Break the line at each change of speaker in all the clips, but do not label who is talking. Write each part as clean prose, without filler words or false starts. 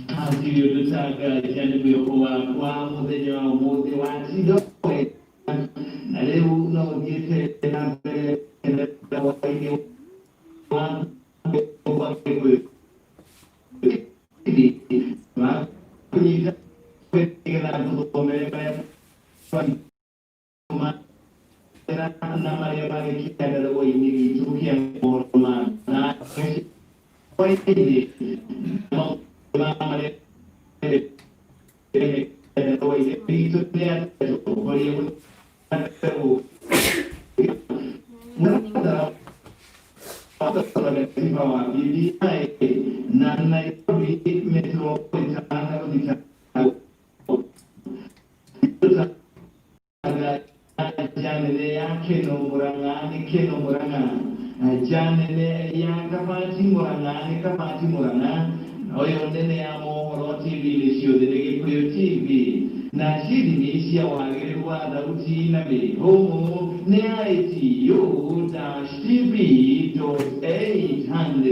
Hatirĩ ũndũ ta Ngai nĩ mwĩhoko wakwa mũthenya wa ũmũthĩ watinda wega na rĩu no ũthiĩte na mbere na hwaĩ-inĩ wa Gĩkũyũ wa kũnyita nĩgetha ngũthomere marĩa na marĩa marĩ kĩandarũa-inĩ gitũ kĩa mohoro ma hwaĩ-inĩ marĩa kĩandarũa-inĩ gitũ nĩ atongoria katiba wa BBI na Nairobi Metropolitan Janene ya Keno Murang'a nĩ Keno Murang'a, Janene ya Kabati Murang'a nĩ Kabati Murang'a, na ũyũ nene ya mohoro TV-inĩ ciothe nĩ Gĩkũyũ TV, na cithimi cia wagĩrĩru wa thauti na mĩhũmũ nĩ ITU-TV.800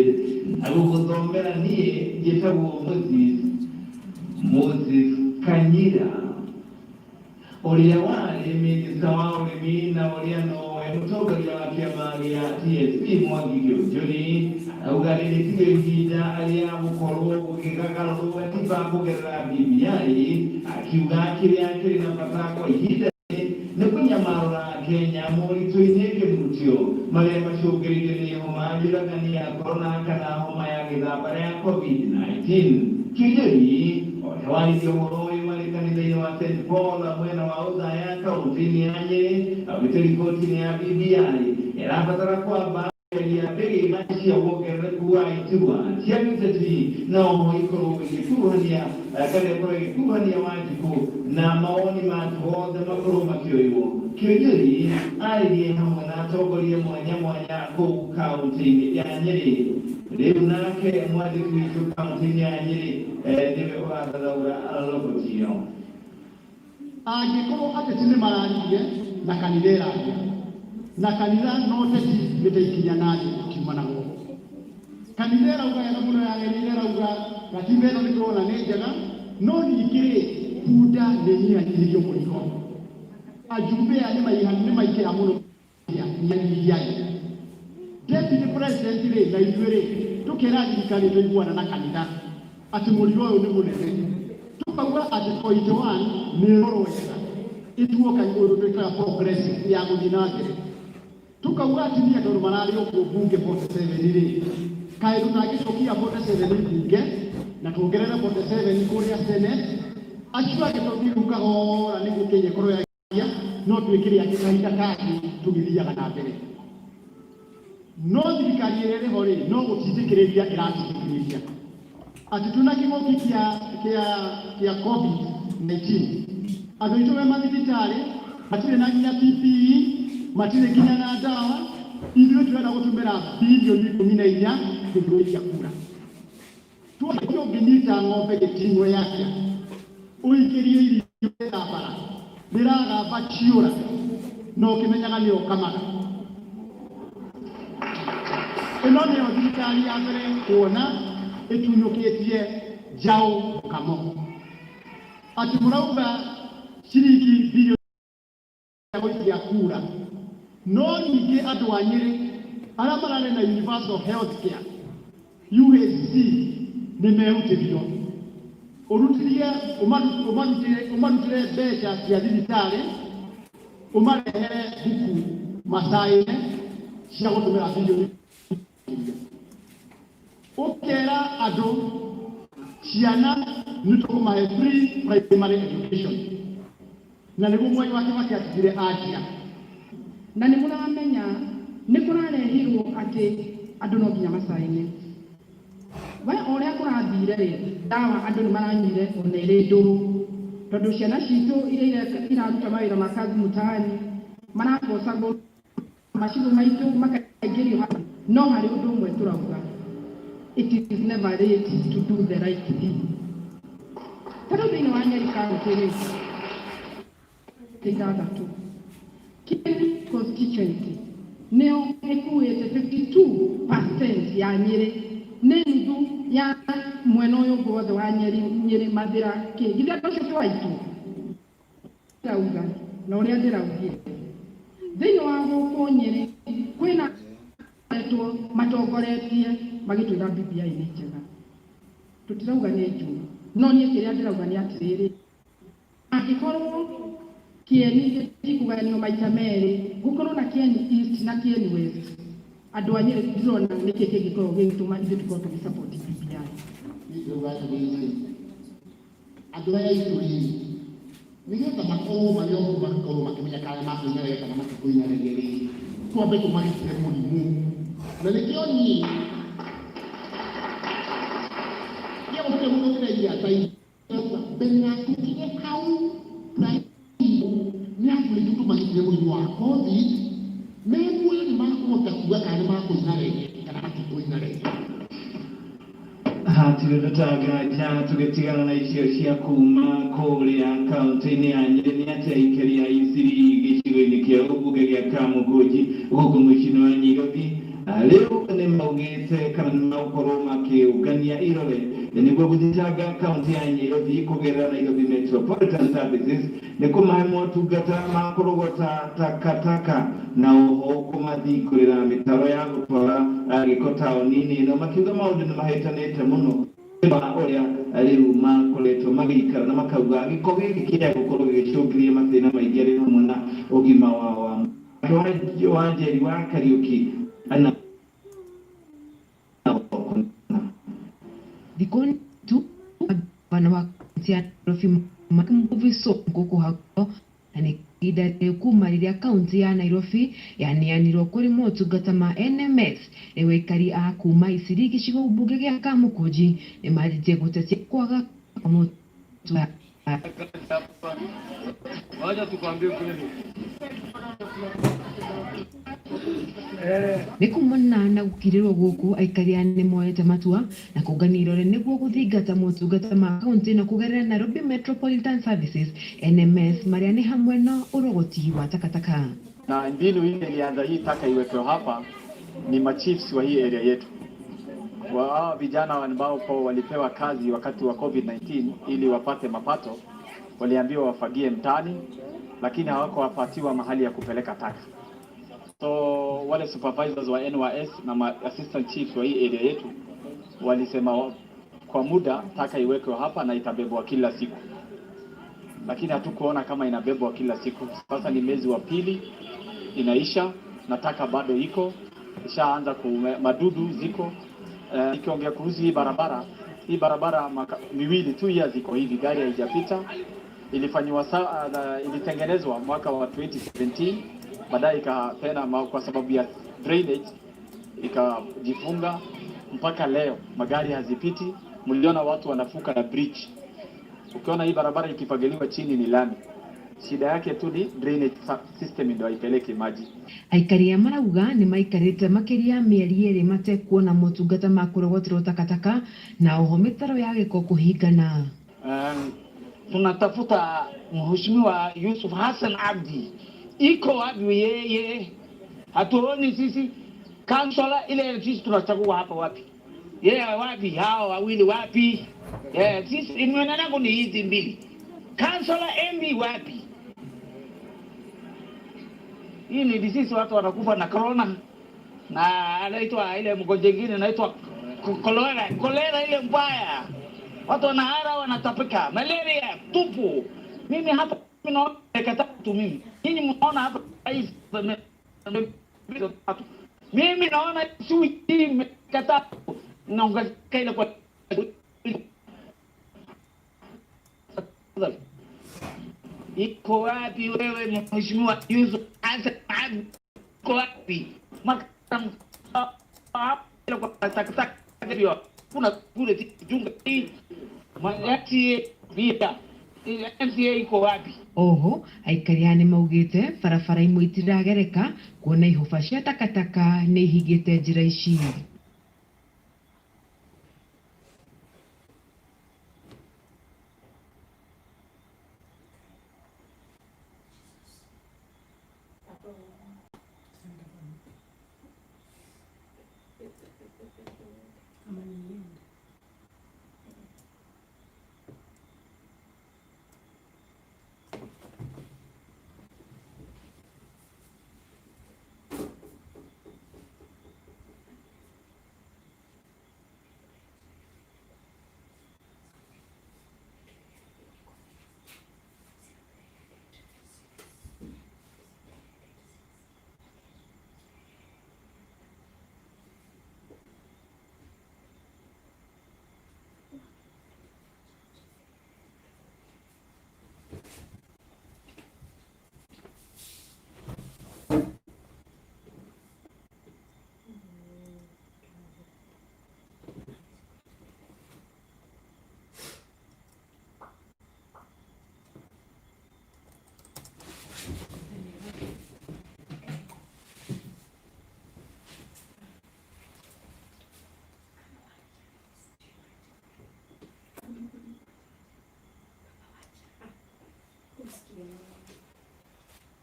na gũgũthomera niĩ njĩtagwo Moses Moses Kanyira. Ũrĩa warĩ mĩnĩsta wa ũrĩmi na ũrĩa nowe mũtongoria wa kĩama gĩa TSP Mwangi Kĩũnjũri arauga rĩrĩ tirĩo ihinda rĩa gũkorwo gũkĩgagarũrwo gatiba kũgerera BBI, akiuga kĩrĩa kĩrĩ na bata kwa ihinda rĩrĩ nĩ kũnyamarũra Kenya moritũ-inĩ kĩmutio marĩa macũngĩrĩirio nĩ homa njũragani ya corona kana homa ya gĩthambara ya Covid-19. Kĩũnjũri Ũrĩa waririe ũhoro ũyũ arĩ kanitha-inĩ wa St Paul mwena wa Othaya kaũntĩ-inĩ ya Nyĩrĩ augĩte riboti-inĩ ya BBI ĩrabatara kwamba kweheria mbĩgĩna cia wongerereku wa iturwa cia gĩũteti na oho ikorwo igĩkuruhania kana ĩkorwo ĩgĩkuruhania Wanjikũ na mawoni ma andũ othe makorwo makĩoywo. Kĩũnjũri aririe hamwe na atongoria mwanya mwanya kũu kaũntĩ-inĩ ya Nyĩrĩ. Rĩu nake mwandĩki witũ kaũntĩ-inĩ ya Nyĩrĩ nĩwe ũrathathaũra roboti ĩyo.
Angĩkorwo ateti nĩ mararirie na kanitha ĩraria na kanitha no teti nĩ ta ikinya na thĩ ũkiuma na gũkũ. Kanitha ĩrauga wega mũno yagĩrĩire ĩrauga gatiba ĩno nĩ tũrona nĩ njega no ningĩ rĩ bunda nĩ nyihanyihirio mũrigo. Ajumbe aya nĩ maingĩha mũno. Nyihanyihiai. Deputy President rĩ na ithuĩ rĩ tũkera thirikari tũiguana na kanitha atĩ mũrigo ũyũ nĩ mũnene tũkauga atĩ point one nĩ ĩrorwo wega ĩtuo ũndũ twĩkaga progressive ya gũthiĩ na mbere tũkauga atumia tondũ mararĩ o kuo bunge 47 rĩ kaĩ tũtangĩcokia 47 bunge na tuongerere 47 kũrĩa Senate acio angĩ tũthiĩ kahora nĩguo Kenya ĩkorwo ya no twĩkĩre angĩ kahinda kangĩ tũgĩthiaga na mbere. No thirikari ĩrĩa ĩrĩ ho rĩ, no gũtindĩkĩrĩria ĩratindĩkĩrĩria atĩ twĩna kĩng'ũki kĩa kĩa kĩa COVID-19 andũ aitũ me mathibitarĩ matirĩ na nginya PPE, matirĩ nginya na ndawa, ithuĩ tũrenda gũtũmĩra birioni 14 gũthiĩ gũikia kura. Tuonaga ũngĩnyita ng'ombe gĩting'oe atĩa, ũikĩrie iria rĩrabara rĩragamba ciũra na ũkĩmenyaga nĩyo ũkamaga. Ĩno nĩyo thirikari ya mbere kuona ĩtunyũkĩtie njaũ mũkamo. Atĩ mũrauga ciringi birioni gũikia kura. No ningĩ andũ a Nyĩrĩ arĩa mararĩ na Universal Health Care, UHC, nĩ mehutĩrio. Ũrutithie ũmarutĩre mbeca cia thibitarĩ, ũmarehere mbuku macaĩne cia gũtũmĩra birioni. Ũkera andũ ciana nĩ tũkũmahe free primary education na nĩguo Mwai wa Kibaki atigire anjia.
Na nĩ mũramenya nĩ kũrarehirwo atĩ andũ no nginya macaine. We o ũrĩa kũrathire rĩ, ndawa andũ nĩ maranyuire ona ĩrĩ ndũrũ. Tondũ ciana citũ iria iraruta mawĩra ma kazi mtaani marabocagwo macibũ maitũ makaingĩrio haha. No harĩ ũndũ ũmwe tũrauga, it is never late to do the right thing. Ta rĩu thĩinĩ wa Nyeri County rĩ, ithathatũ, Kieni constituency nĩyo ĩkuĩte 52% ya Nyĩrĩ. Nĩ nuthu ya mwena ũyũ ũngĩ wothe wa Nyeri, Nyĩrĩ, Mathĩra, kĩ githĩ andũ acio ti aitũ? Ndĩrauga na ũrĩa ndĩraugire thĩinĩ wa gũkũ Nyĩrĩ kwĩna etwo matongoretie magĩtwĩra BBI nĩ njega, tũtirauga nĩ njũru, no niĩ kĩrĩa ndĩrauga nĩ atĩrĩrĩ, angĩkorwo Kĩeni gĩtikũgayanio maita merĩ, gũkorwo na Kĩeni East na Kĩeni West, andũ a Nyĩrĩ ndirona nĩkĩ kĩngĩkorwo gĩgĩtũma ithuĩ tũkorwo tũgĩ support BBI.
Niĩ ndĩrauga atĩrĩrĩ, andũ aya aitũ rĩ, nĩgetha makorwo marĩ o makorwo makĩmenya kana makũina rege kana matikũina rege rĩ, twambe tũmagitĩre mũrimũ, na nĩkĩo niĩ niĩ gũtirĩ mũndũ ndĩreire acaini mbere ya tũkinye hau nĩ andũ aitũ tũmagitĩre mũrimũ wa COVID, me muoyo nĩ makũhota kuga kana nĩ makũina rege kana matikũina rege.
Hatirĩ tũtanganja tũgĩtigana na icio cia kuma kũrĩa kaunti-inĩ ya Nyĩrĩ nĩ atĩ aikari a Isiri gĩcigo-inĩ kĩa ũmbunge gĩa Kamukunji gũkũ mũciĩ-inĩ wa Nairobi rĩu nĩ maugĩte kana nĩ magũkorwo makĩũngania irore nĩguo gũthitanga kaunti ya Nairobi kũgerera Nairobi Metropolitan Services nĩ kũmahe motungata ma kũrogota takataka na oho kũmathingũrĩra mĩtaro ya gũtwara gĩko taũni-inĩ ĩno, makiuga maũndũ nĩ mahĩtanĩte mũno wa ũrĩa rĩu makoretwo magĩikara, na makauga gĩko gĩkĩ kĩa gũkorwo gĩgĩcũngĩrĩria mathĩna maingĩ arĩ hamwe na ũgima wao wa mwĩrĩ. Wa Njeri wa Kariũki ana
Thikũ tu gavana wa kaunti ya Nairobi Mike Mbuvi Sonko kũhagwo, na nĩ ihinda rĩu kuma rĩrĩa kaunti ya Nairobi yaneanirwo kũrĩ motungata ma NMS, rĩu aikari a kuma Isiri gĩcigo mbunge gĩa Kamukunji nĩ manjĩtie gũtetia kwaga motungata.
Wacha tukwambie kweli.
Nĩ kumana na gũkirĩrwo gũkũ, aikari aya nĩ moete matua na kũngania irore nĩguo gũthingata motungata ma kaunti na kũgerera Nairobi Metropolitan Services NMS, marĩa nĩ hamwe na ũrogoti wa takataka.
Na mbinu ile ilianza hii taka iwekwe hapa ni machiefs wa hii area yetu, wa hawa vijana ambao kwa walipewa kazi wakati wa COVID-19 ili wapate mapato, waliambiwa wafagie mtaani, lakini hawakowapatiwa mahali ya kupeleka taka. So wale supervisors wa NYS na ma assistant chiefs wa hii area yetu walisema kwa muda taka iwekwe hapa na itabebwa kila siku, lakini hatukuona kama inabebwa kila siku. Sasa ni mwezi wa pili inaisha na taka bado iko, ishaanza madudu ziko. Ikiongea kuhusu hii barabara miwili 2 years iko hivi, gari haijapita. Ilifanywa ilitengenezwa mwaka wa 2017, baadaye ika tena kwa sababu ya drainage ikajifunga mpaka leo magari hazipiti. Mliona watu wanavuka na bridge. Ukiona hii barabara ikifagiliwa chini ni lami, shida yake tu ni drainage system ndio haipeleki maji.
Aikari aya marauga nĩ maikarĩte makĩria mĩeri 2 matekuona motungata ma kũrogoterwo takataka na oho mĩtaro ya gĩko kũhingana.
Tunatafuta Mheshimiwa Yusuf Hassan Abdi, iko wapi yeye? Hatuoni sisi kansela ile sisi tunachagua hapa wapi? Yeye wapi? Hao wawili wapi? Yeah, sisi imani yangu ni hizi mbili, kansela, MP wapi? Hii ni disease, watu wanakufa na corona na anaitwa ile mgonjwa ingine inaitwa cholera, cholera ile mbaya, watu wanahara, wanatapika, malaria tupu. Mimi hapa naona dakika tatu mimi, nyinyi mnaona hapa rais tatu, mimi naona sui dakika tatu naongezeka ile kwa iko wapi wewe Mheshimiwa Yusuf Hassan Abdi, iko wapi? Maka kwa takataka kuna kule junga hii MCA pia MCA iko wapi?
Oho aikari aya nĩ maugĩte barabara imwe itiragereka kuona ihũba cia takataka nĩ ihingĩte njĩra ici.